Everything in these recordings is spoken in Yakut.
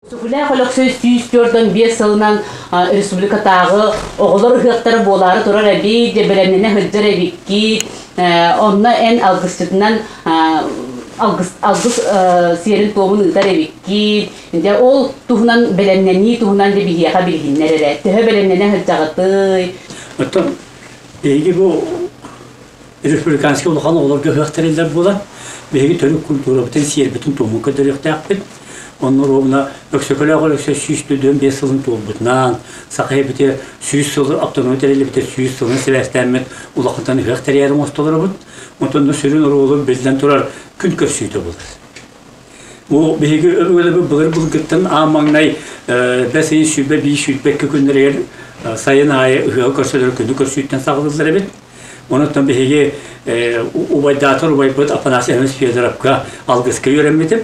Өксөкүлээх Өлөксөй 145 сылынан республикатааҕы оҕолор ыһыахтара буолаары турар эбит, дьэ бэлэмнэнэ сылдьар эбиккит. Онно эн алгысчытынан алгыс, алгыс сиэрин-туомун ыытар эбиккит. Дьэ ол туһунан бэлэмнэнии туһунан дьэ биһиэхэ билиһиннэр эрэ. Төһө бэлэмнэнэ сылдьаҕытый? Оттон биһиги бу республиканскай улахан оҕолорго ыһыах тэриллэр буолан, биһиги төрүт культурабытын, сиэрбитин-туомун көрдөрүөхтээхпит. Онно ровно Өксөкөлөөх Өлөксөй 145 сылын туолбутунан, Саха эбитэ 100 сыл автономия тэриллибитэ 100 сылын сибээстээммит улахантан ыһыах тэрийэр оҥостолоробут. Онтон сүрүн оруолу биллэн турар күн көрсүүтэ буолар. Бу биһиги өбүгэлэрбит былыр-былыргыттан аан маҥнай бэс ыйын 101-122 күннэригэр сайын аайы ыһыаҕы көрсөлөр күнү көрсүүттэн саҕалыыллар эбит. Онон биһиги убайдаатар убайбыт Афанасий Иванович Федоровка алгыска үөрэммитим.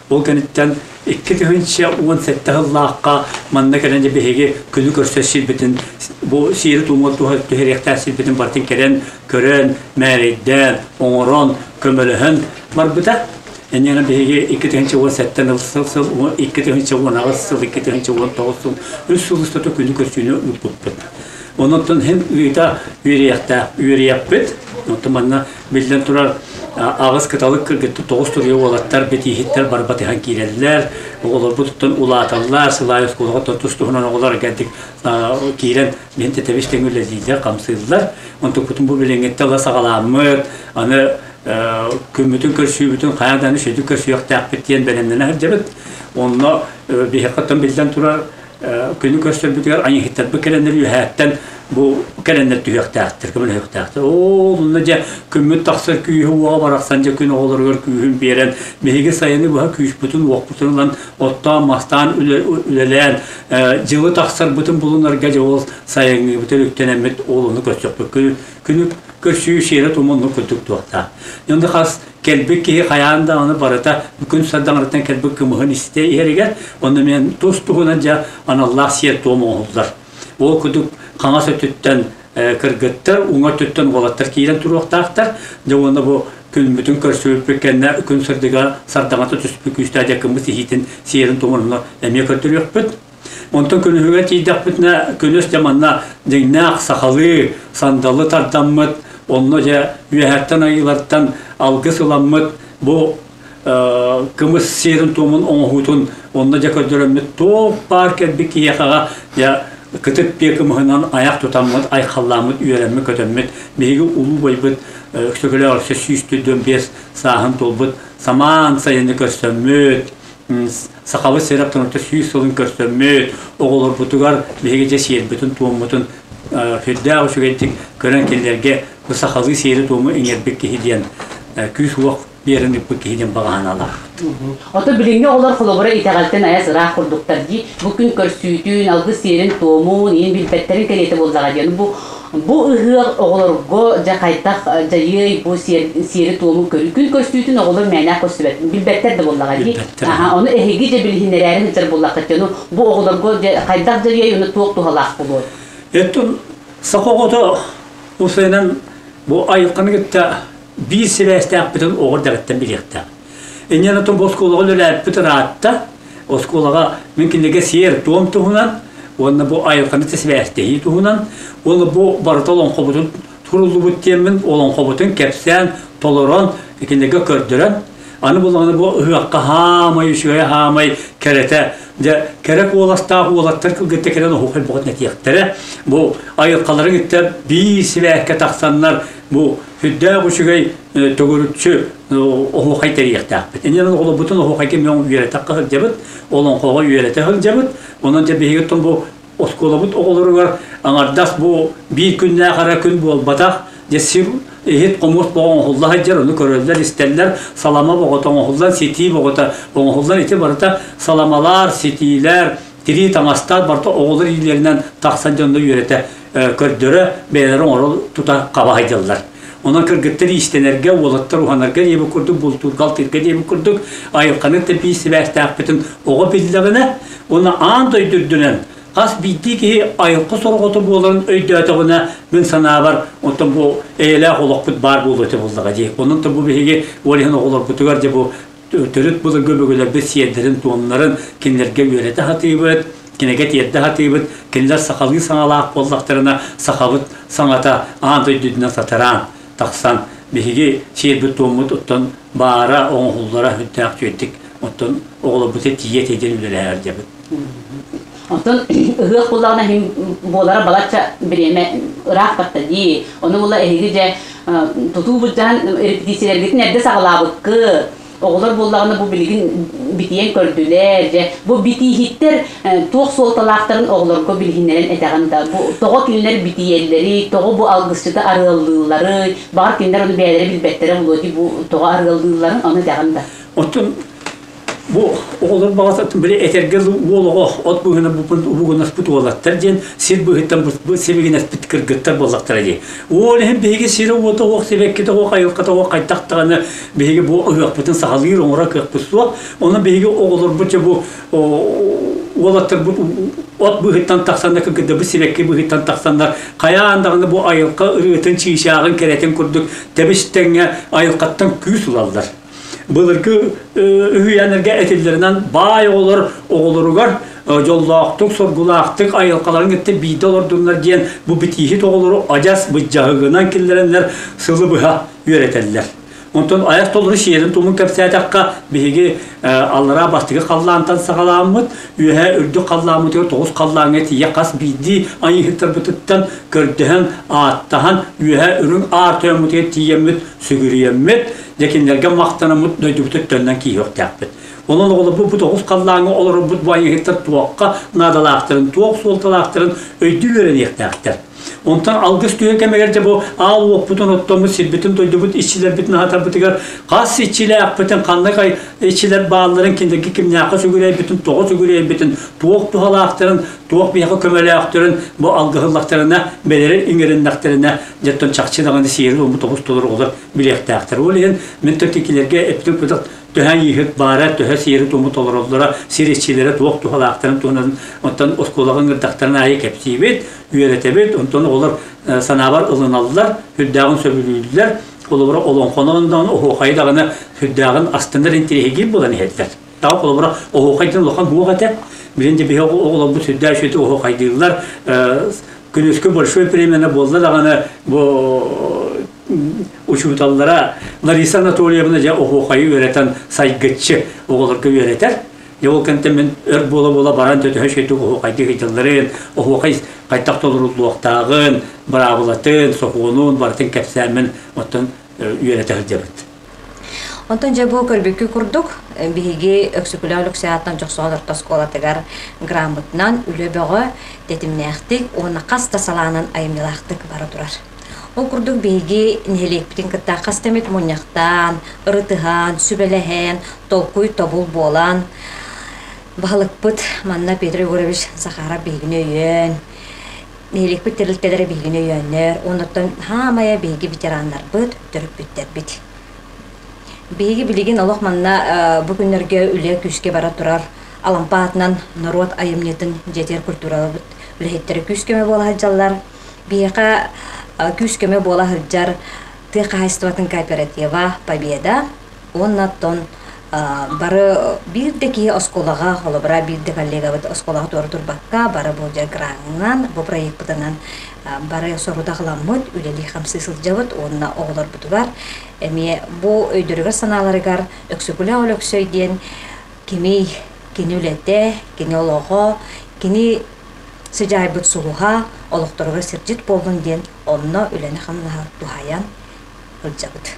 Ол кэнниттэн 2017 сыллаахха манна кэлэн биһиги күнү көрсөр сирбитин, бу сиэри туумугар түһэриэхтээх сирбитин барытын кэлэн, көрөн, мээрэйдээн, оҥорон, көмөлөһөн барбыта. Энньэни биһиги 2017 сыл сыл, 2018 сыл, 2019 сыл, үс сыл устата күнү көрсүүнү ыыппыппыт. Онон һин ыыта үөрүйэхтээх үөрүйэхпит. Оттон манна биллэн турар аҕыс кыталык кыргыттар тоҕус туруйа уолаттар битииһиттэр барбатыһан киирэллэр. Оҕолорбут улааталлар, сылаай оскуолаҕа тус-туһунан оҕолор кэлдик киирэн мин тэтэбис тэҥ үлэлииллэр, хамсыыллар. Онтукпутун бу билиҥҥиттэн ыла саҕаламмыт. Аны күммүтүн көрсүүбүтүн хайаан даҕаны сүдү көрсүөхтээхпит диэн бэлэмнэнэ сылдьабыт. Онно биһиэхэ биллэн турар күнү көрсөрбүтүгэр айыһыттарбыт кэлэннэр үөһээттэн бу кэлэннэр түһүөхтээхтэр, көмөлөһүөхтээхтэр. Оо, онно дьэ күммүт тахсар күүһү уоҕа барахсан дьэ күн оҕолоругар күүһүн биэрэн, биһиги сайыны быһа күүспүтүн уохпутун ылан оттоон, мастаан үлэлээн, дьылы тахсарбытын булунарга дьэ ол сайыҥҥыбытын үктэнэммит ол ону көрсөхпүт. Күнү көрсүү сиэрэ тума оннук курдук туохтаах. Дьон хас кэлбит киһи хайаан да аны барыта күн сардаҥарыттан кэлбит кымыһын истэ иһэригэр, онно мен тус-туһунан дьэ аналлаах сиэр-туом оҥоһуллар. Ол курдук хаҥас өттүттэн кыргыттар, уҥа өттүттэн уолаттар киирэн туруохтаахтар. Дьэ уонна бу күммүтүн көрсүбүппүт кэннэ күн сырдыга сардаҥата түспүт күүстээх дьэ кымыс иһиитин сиэрин-туомун эмиэ көрдөрүөхпүт. Онтон күнүһүгэр тиийдэхпитинэ, күнүс дьэ манна дьиҥнээх сахалыы сандалы тардаммыт, онно дьэ үөһэттэн айыылартан алгыс ыламмыт, бу кымыс сиэрин-туомун оҥоһуутун онно дьэ көрдөрөммүт туох баар кэлбит киһиэхэҕэ дьэ кытыт биэ кымыһынан айах тутаммыт, айхаллааммыт, үөрэммит-көтөммүт биһиги улуу убайбыт Өксөкүлээх Өксө 145 сааһын туолбут самаан сайыны көрсөммүт, Сахабыт сирэ автономията 100 сылын көрсөммүт, оҕолорбутугар биһиги дьэ сиэрбитин-туоммутун сүрдээх үчүгэйдик көрөн кинилэргэ бу сахалыы сиэри-туому иҥэрбит киһи диэн күүс-уох биэрэн ыыппыт киһи диэн баҕа санаалаахпыт. Ото билиҥҥи оҕолор холобура итэҕэлтэн айас ыраах курдуктар дии. Бу күн көрсүүтүн, алгыс сиэрин-туомун, иин билбэттэрин кэриэтэ буоллаҕа диэн. Бу Бу ыһыах оҕолорго дьэ хайдах дьайыай бу сиэри-туому көрүү күн көрсүүтүн оҕолор мээнэ көрсүбэт билбэттэр да буоллаҕа дии. Аха, ону эһиги дьэ билиһиннэрээри сылдьар буоллаххыт ону бу оҕолорго дьэ хайдах дьайыай ону туох туһалаах буолуой? Эттон саха оҕото усайынан бу айылҕаны кытта биир сибээстээхпитин оҕо эрдэҕиттэн билиэхтээх. Инньэ бу оскуолаҕа үлэлээппит ыраатта. Оскуолаҕа мин кинилэргэ сиэр-туом туһунан уонна бу айылҕаны сибээстэһии туһунан уонна бу барыта олоҥхобутун туруллубут диэммин олоҥхобутун кэпсээн, толорон, кинилэргэ көрдөрөн, аны буллаҕына бу ыһыахха хаамай үчүгэй хаамай кэрэтэ дьэ кэрэ куоластаах уолаттар кылгытта кэлэн оһуохай бөҕөтүн этиэхтэрэ бу айылҕаларын кытта биир сибээккэ тахсаннар бу сүрдээх үчүгэй төгүрүччү оһуохай тэрийиэхтээхпит. Иннинэн оҕолорбутун оһуохайга мөҥ үөрэтэ сылдьабыт, олоҥхоҕо үөрэтэ сылдьабыт. Онон дьэ биһиги бу оскуолабыт оҕолоругар аҥардас бу биир күннээх эрэ күн буолбатах. Дьэ сир иһит хомус боҕо оҥоһулла сылдьар, ону көрөллөр, истэллэр, салама боҕото оҥоһуллан, ситии боҕото оҥоһуллан, ити барыта саламалар, ситиилэр, тирии таҥастар барыта оҕолор илиилэринэн тахсан дьонно үөрэтэ көрдөрө, бэйэлэрэ оҥоро тута хаба сылдьаллар. Онон кыргыттар иистэнэргэ, уолаттар уһанарга диэбит курдук, бултуурга-алтыырга диэбит курдук, айылҕаны тэпии сибээстээхпитин оҕо биллэҕинэ, уонна аан дойду үрдүнэн хас биирдии киһи айылҕа сорҕото буоларын өйдөөтөҕүнэ, мин санаабар, оттон бу эйэлээх олохпут баар буолуо этэ буоллаҕа дии. Онон бу биһиги ол иһин оҕолорбутугар дьэ бу Төрүт былыргы өбүгэлэрбит сиэрдэрин-туомнарын кинилэргэ үөрэтэ сатыыбыт, кинигэ тиэрдэ сатыыбыт. Кинилэр сахалыы саҥалаах буоллахтарына, сахабыт саҥата аан дойдутунан сатараан тахсан, биһиги сиэрбит-туоммут оттон баара оҥоһуллара сүрдээх үчүгэйдик оттон оҕолорбутугар тиийэ тиийэн үлэлэһэр диэбит. Оттон ыһыах буллаҕына иһин буолара балачча бириэмэ ыраах барта дии. Ону була эһиги дьэ тутуу былдьаһан репетициялэргитин эрдэ саҕалаабыккыт. Оҕолор буоллаҕына бу билигин битийэн көрдүлэр. Дьэ бу битииһиттэр туох суолталаахтарын оҕолорго билиһиннэрэн этэҕин да. Бу тоҕо кинилэр битийэллэрий, тоҕо бу алгысчыты арыаллыылларый, баҕар кинилэр ону бэйэлэрэ билбэттэрэ буолуо дии бу тоҕо арыаллыылларын ону этэҕин да. Оттон Бу оҕолор баҕата били этэргэ уол оҕо от быһына уһугунаспыт уолаттар диэн сир быһыттан сибигинэспит кыргыттар буоллахтара дии. Ол иһин биһиги сирэ-уота оһох, сибэккитэ оһох, айылҕата оһох хайдах даҕаны биһиги бу ыһыахпытын сахалыыр оҥоро кыахпыт суох. Онон биһиги оҕолорбут дьэ бу уолаттарбыт от быһыттан тахсаннар, кыргыттарбыт сибэкки быһыттан тахсаннар хайаан даҕаны бу айылҕа ырыатын, чыычааҕын, кэрэтин курдук тэбис-тэҥҥэ айылҕаттан күүс ылаллар. Былыргы үһүйээннэргэ этиллэринэн баай оҕолор оҕолоругар дьоллоохтук, соргулаахтык айылҕаларын кытта биирдэ олордуннар диэн бу битииһит оҕолору адьас быдьаһыгынан киллэрэннэр сылы быһа үөрэтэллэр. Онтон айах толору сиэрин-туомун кэпсээтэххэ, биһиги аллараа бастакы халлаантан саҕалааммыт, үөһээ үрдүк халлааммытыгар тоҕус халлааҥҥа тиийэ хас биирдии айыыһыттарбытыттан көрдөһөн, ааттаһан, үөһээ үрүҥ аар тойоммутугар тиийэммит, сүгүрүйэммит, Дьэ кинилэргэ махтанаммыт дойдубутугар төннөн киириэхтээхпит. Онон оҕолорбут бу тоҕус халлааҥҥа олорорбут бу айыыһыттар туохха наадалаахтарын, туох суолталаахтарын өйдүү үөрэниэхтээхтэр. Онтон алгыс түһэр кэмигэр дьэ бу аал уоппутун оттоммут сирбитин дойдубут иччилэрбитин аһатарбытыгар хас иччилээхпитин, ханнык иччилэр баалларын, кинилэргэ кимнээххэ сүгүрэйбитин, тоҕо сүгүрэйбитин, туох туһалаахтарын, туох биһиэхэ көмөлөөхтөрүн бу алгыһыллахтарына, бэлэрин иҥэриннэхтэринэ, дьэ чахчы даҕаны сиэри уоммут оҕус толору оҕолор билиэхтээхтэр. Ол иһин мин төттүкилэргэ эптин кытах төһө ииһит баара, төһө сиэри-туому толороллоро, сир иччилэрэ туох туһалаахтарын туһунан онтон оскуолаҕа ыҥырдахтарын аайы кэпсиибит, үөрэтэбит, онтон оҕолор санаабар ылыналлар, сүрдээҕин сөбүлүүллэр, холобура олоҥхонон даҕаны, оһуохайы даҕаны сүрдээҕин астынар интириэһигиир буолан иһэллэр. Таа холобура оһуохай диэн улахан буох этэ. Билин де биһи оҕолорбут сүрдээх үчүгэй оһуохайдыыллар. Күнүскү большой премияны буолла даҕаны бу учууталлара Лариса Анатольевна дьэ оһуохайы үөрэтэн сайгыччы оҕолорго үөрэтэр. Дьэ ол кэнтэн мин өр буола-буола баран төтөһө үчүгэйдик оһуохайдыы сылдьалларын, оһуохай хайдах толоруллуохтааҕын, быраабылатын, сокуонун барытын кэпсээммин оттон үөрэтэ сылдьабыт. Онтон дьэ бу көрбүккү курдук биһиги Өксөкүлээх Өлөксөй аатынан Дьохсоҕон орто оскуолатыгар граммытынан үлэ бөҕө тэтимнээхтик уонна хас да салаанан айымньылаахтык бара турар. Ол курдук биһиги нэһилиэкпитин кытта хас да эмит мунньахтаан, ырытыһан, сүбэлэһэн, толкуй-тобул буолан баһылыкпыт манна Петр Егорович Захаров биһигини өйөөн, нэһилиэкпит тэрилтэлэрэ биһигини өйөөннөр, оннуттан хаамайа биһиги ветераннарбыт, төрөппүттэрбит. Биһиги билигин олох манна бу күннэргэ үлэ күүскэ бара турар Алампа аатынан норуот айымньытын дьиэтигэр культуралабыт үлэһиттэрэ күүс-көмө буола сылдьаллар. Биһиэхэ күүс-көмө буола сылдьар тыа хаһаайыстыбатын кооператива Победа уонна оттон бары биир да киһи оскуолаҕа, холобура биир да коллегабыт оскуолаҕа туора турбакка бары бу граҥҥан, бу проекпытынан бары сорудах ыламмыт, үлэлии-хамсыы сылдьабыт уонна оҕолорбутугар эмиэ бу өйдөрүгэр-санааларыгар Өксөкүлээх Өлөксөй диэн кимий, кини үлэтэ, кини олоҕо, кини сыдьаайбыт сулуһа олохторугар сирдьит буоллун диэн онно үлэни-хамнаһы туһайан сылдьабыт.